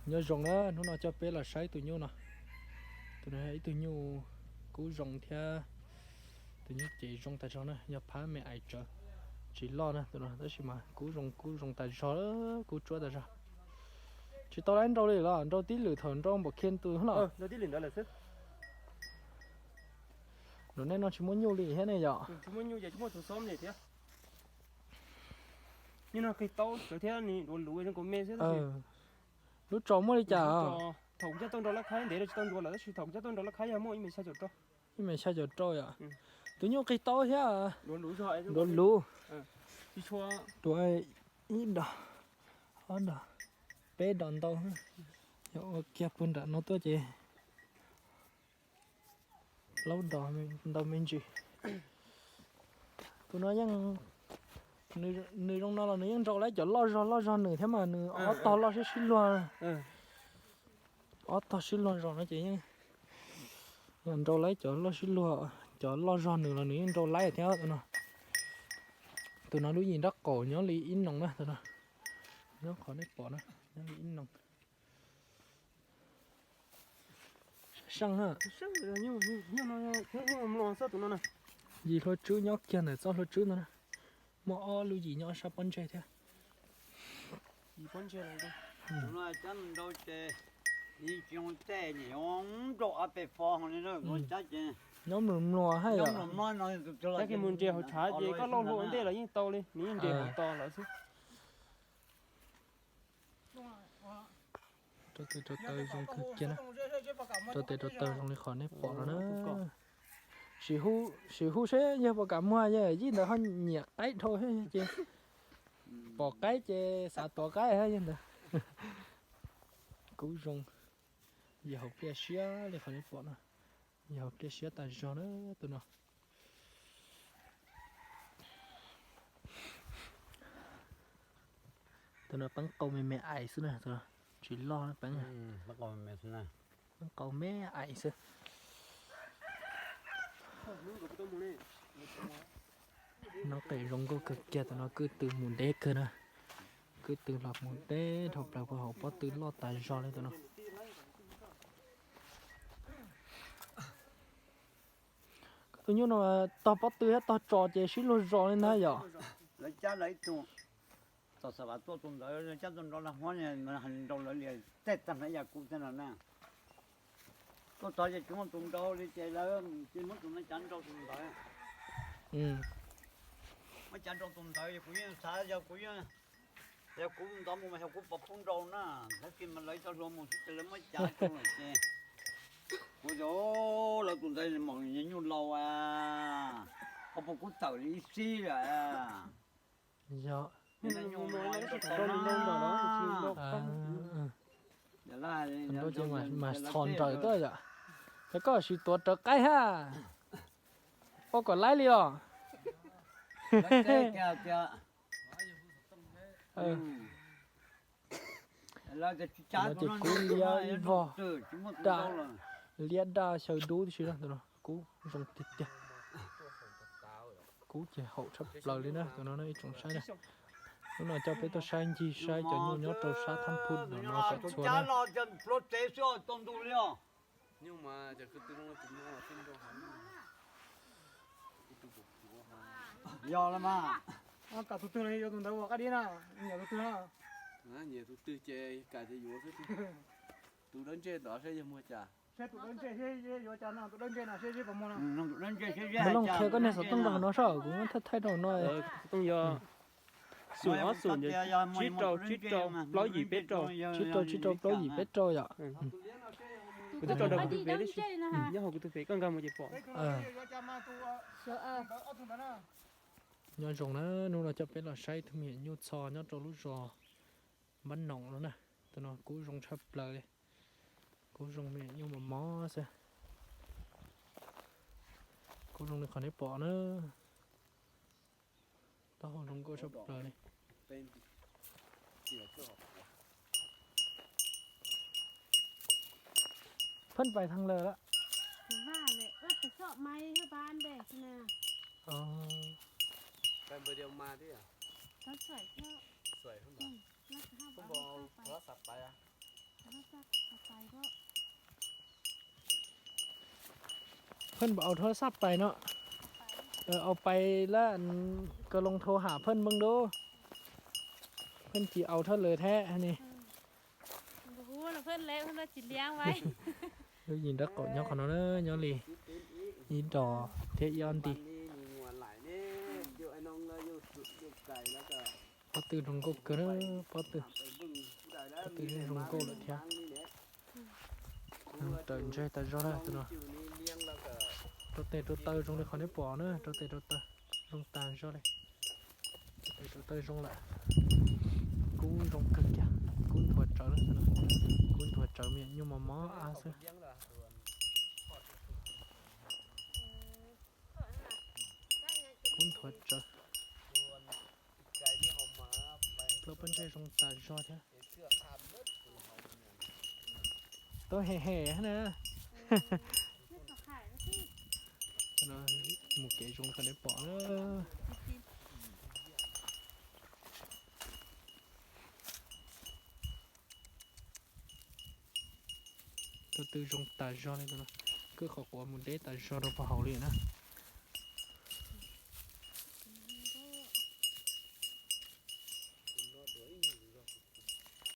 Nyob zoo na, hnub no coj peb los saib tus nyuj no. Tus no yog ib tug nyuj kub zoo thiab, tus nyuj ces zoo tas zog na, yog phab me ais tsawv, tsis loj na tus no, tab sis mas kub zoo, kub zoo tas zog, kub tsuab tas zog. Tsis tau lab nrau li los nrau tib lwm thaum nrau npaum khi tus no. Nram nej no tsis muaj nyuj li thiab ne yom? Lub tsos muaj li cas? Thaum kuv coj tuaj nrau lab khaib ntev lawm tsis tau ntuav lawm, tab sis thaum kuv coj tuaj nrau lab khaib yog muaj ib mev xya caum rau. Ib mev xya caum rau yom? Tus nyuj qig tau thiab. Ntuav luv, tuav ib dos, ob dos, peb dos ntau. Yog ua kiag puag nram no tuaj ces plaub dos ntau me ntsis. Tus no yeej, nws zoo no los nws yeej nrau lab cov loj zog loj zog nws thiab mas nws ob tog loj sib sib luag. Ob tog sib luag zog no ces yeej nrau lab cov loj sib luag, cov loj zog nws los nws yeej nrau lab thiab tus no. Tus no lub yim nraub qaum nyob li ib noos na tus no. Nyob qhov nej pom na, nyob li ib noos. Seej na. Yim hlua tswb nyob kiag ntawm txoj hlua tswb ntawd na. Muaj ob lub yim nyob sab pob ntseg thiab. Nyob mluas mluas haj yom. Tab sis mus ntsia hauv tshav ces koj lauj hlua ua ntej los yeej tau li, nws yeej nres hauv tos lawm xwb. Rau tes rau taw zoo kawg kiag na. Rau tes rau taw zoo li qhov nej pom no na. Sim hu seb yawg puas kam muag, yawg yij ntawd ho nyiam qaib dhau ces pom qaib ces xav tuav qaib yawg ntawd. Kub zoo, yawg hauv pliaj siab li qhov nej pom no. Yawg hauv pliaj siab tas zog na tus no. Tus no peeb qau me me ais xwb na, tsis loj peeb. Peeb qau me ais xwb. Noob qes zoo nkauj kawg kiag, tus no kwj tw mus deb kawg na. Kwj tw los mus deb dhau plaws puag hauv, pob tw loj tas zog li tus no. Koj tus nyuj no tog pob tw thiab tog tsos ces sib luag zos li ntag yom. Lawv cab lawv ib tug, txog Xav Vas tuaj tus ntawd cab tuaj nrau lawv huab, nrau lawv li tej tag hnub yam kuv tej no na. Tuaj txog ces tsis muaj tus nrau li ces lawv cia muab tus no cav nrau tus ntawd. Muab cav nrau tus ntawd kuv yeej xav yog kuv, yog kuv ntov mus mas yog kuv pov pub nrau na, tab sis mas lawv tau hluas mus xwb ces lawv muab cav rau lawm ces kuv tias lawv tus ntawd mas nyuj laus a, ho puas kub tawm li ib xib lawm. Yog, mas txhos nraws tuaj yom. Ces koj sim tuav rawv qaib ha. Ua kom laib li os. Ces kub liab ib vog, daj, liab daj xyaw dub tib si na, tus no kub zoo tiag tiag. Kub ces haum tshaj plaws li na, tus no ib tsoom saib na. Hnub no coj peb tuaj saib ncig saib cov nyuj nyob rau sab Thab Phu no kom txhua na. Yog los mas, kam tus twg los yuav tus ntawd ua qab dib na, nyiam tus twg na. Nyiam tus twg ces kam ces yuav xwb. Tus dawb ntseg tod saib yog muag cas. Saib tus dawb ntseg seb yuav cas no, tus dawb ntseg no seb zeb puas muag no. Mus looj qhia koj niag xov tooj rau hauv no saib, kuv muab thaij thaij rau hauv no. Xov tooj yog xoom ob xoom, tsib rau tsib rau plaub yim peb rau. Tsib rau tsib rau plaub yim peb rau yom. Kuv twb tso nrog kuv tus pem tib si, nyob hauv kuv tus pem koj nkag mus ces pom. Nyob zoo na, hnub no coj peb los saib tus me nyuam nyuj txho nyob rau lub zos Npab Noom no na. Tus no kub zoo tshaj plaws li. Kub zoo me nyuam nyuj mos mos xwb. Kub zoo li qhov neb pom na. Taub hau zoo nkauj tshaj plaws li. Pheej pais thav lawm lawm. Phej npam au thov xab pais no, au pais lab, koj loo thau ham Phej npee dub, Phej tsis au thov lawm thiab ne. Lub yim nraub qaum nyob qhov no na, nyob li ib dos thiab ib ob nti. Pob tw zoo nkauj kawg na, pob tw, pob tw zoo nkauj lawm thiab. Raws ntseg tas zog na tus no. Rau tes rau taw zoo li qhov neb pom na, rau tes rau taw zoo tas zog li. Rau tes rau taw zoo lawm. Kub zoo kawg kiag, kub nthuav tsawv na, kub nthuav tsawv me nyuam nyuj mos mos av xwb. Kub nthuav tsawv. Plaub pob ntseg zoo tas zog thiab. Tau hem hem na. Mus kev zoo li qhov nej pom na. Tus twg zoo tas zog li no, kwj qhov quav mus deb tas zog rau puag hauv li na.